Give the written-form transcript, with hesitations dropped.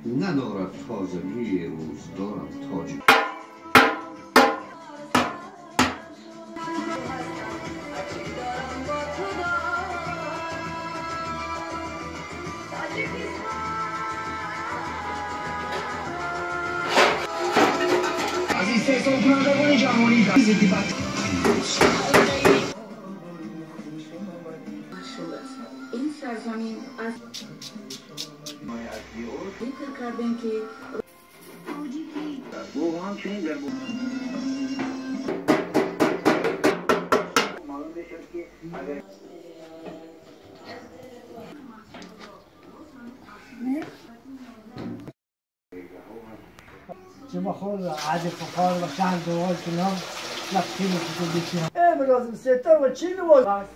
Надорад тозагии рӯзгорам тоҷик. Аз истеҳсолкунандагони ҷаҳонӣ зидди ин сарзамин аз ذکر کردیم که امروز سه تا و چی نواز